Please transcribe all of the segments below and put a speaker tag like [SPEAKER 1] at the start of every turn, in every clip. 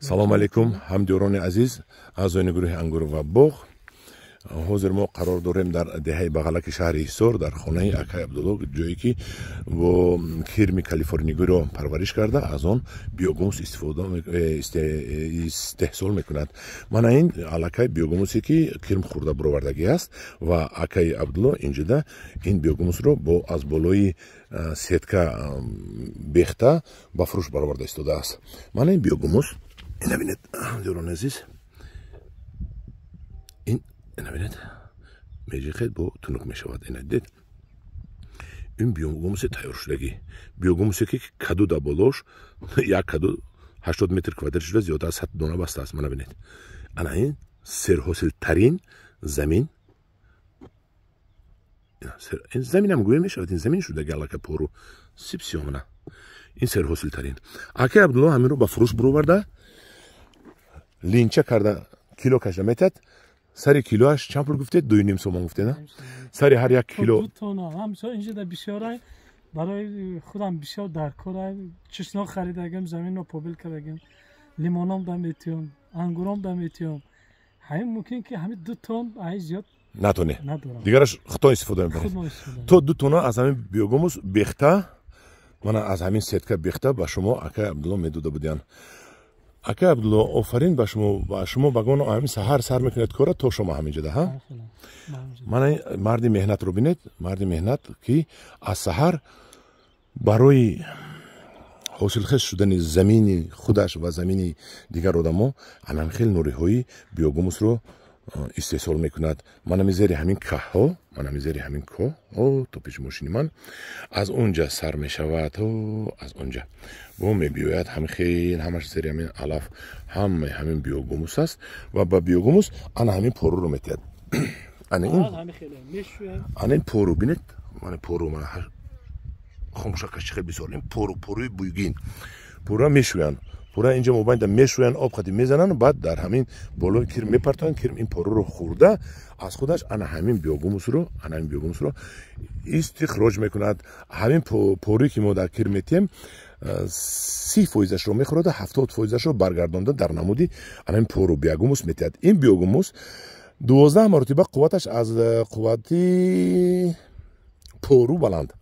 [SPEAKER 1] Салом алейкум, ҳамдиёрони азиз, аъзоёни гурӯҳи «Ангур ва боғ». Ҳозир мо қарор дорем дар деҳаи Бағалаки шаҳри Ҳисор, дар хонаи акай Абдулло, ҷое ки бо кирми калифорнигиро парвариш карда, аз он биогумус истеҳсол мекунад. Мана ин аллакай биогумусе, ки кирм хӯрда буровардагӣ аст, ва акаи Абдулло инҷода ин биогумусро бо аз болои сетка бехта ба фурӯш бароварда истодааст. Мана ин биогумус, ина бинед, ҳамдиёрони азиз, ин ина бинед, меҷихед, бо тунук мешавад. Ина дидед, ин биогумуси тайёршудагӣ, биогумусе, ки каду да болош, як каду 80 метр квадрат шуда, зиёда аз 100 дона бастааст. Мана бинед, ана ин серҳосилтарин замин, ин заминам гӯя мешавад, ин замин шудаги аллака пору сипсиёмана. Ин серҳосилтарин. Акай Абдулло ҳаминро ба фурӯш буроварда, линча карда, кило кашда метиҳад. Сари килоаш чанд пул гуфтед? 2,5 сомон гуфтед, сари ҳар як кило.
[SPEAKER 2] Инҷода бисёрай, барои худам бисёр дар корай. Чеснок харидагим, заминро побел кардагим, лимоном да метиём, ангуром да метиём. Ҳамин мумкин, ки ҳамин 2 тон ай зиёд
[SPEAKER 1] натоне, дигараш худтон истифода мебаред. То 2 тона аз ҳамин биогумус бехта, мана аз ҳамин сетка бехта ба шумо акай Абдулло медода будиянд. Акай Абдулло, офарин ба шумо. Ба шумо багоно ҳамин саҳар сар мекунед кора, то шумо ҳаминҷода ҳа. Мана марди меҳнатро бинед, марди меҳнат, ки аз саҳар барои ҳосилхез шудани замини худаш ва замини дигар одамо анам хел нуриҳои биогумусро истеҳсол мекунад. Манами зери ҳамин каҳҳо, манами зери ҳамин коҳ, о, то пеши мошини ман, аз онҷа сар мешавад, о, аз онҷа бо мебиёяд. Ҳамин хел ҳамаш зери ҳамин алаф, ҳамаи ҳамин биогумус аст ва ба биогумус ана ҳамин поруро метиҳад. Ана ин пору бинед, мана пору, мана хомшакаш чӣ хел бисёр. Ин пору, поруи буйгин. Пора мешӯянд, пора инҷа мобайнда мешӯянд, об хати мезананд, баъд дар ҳамин болои кирм мепартоянд. Кирм ин поруро хӯрда, аз худаш ана ҳамин биогумусро, ана ҳамин биогумусро истихроҷ мекунад. Ҳамин поруе, ки мо дар кирм метиҳем, 30 фоизашро мехӯрада, 70 фоизашро баргардонда дар намуди ана ҳамин пору биогумус метиҳад. Ин биогумус 12 маротиба қувваташ аз қуввати пору баланд.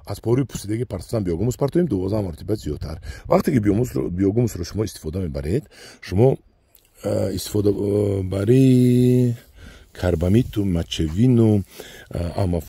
[SPEAKER 1] Аз поруи пусидаги партофтан биогумус партоем, 12 маротиба зиёдтар. Вақте ки биогумусро шумо истифода мебаред, шумо истифодабари карбамиту, мочевину, амафосу.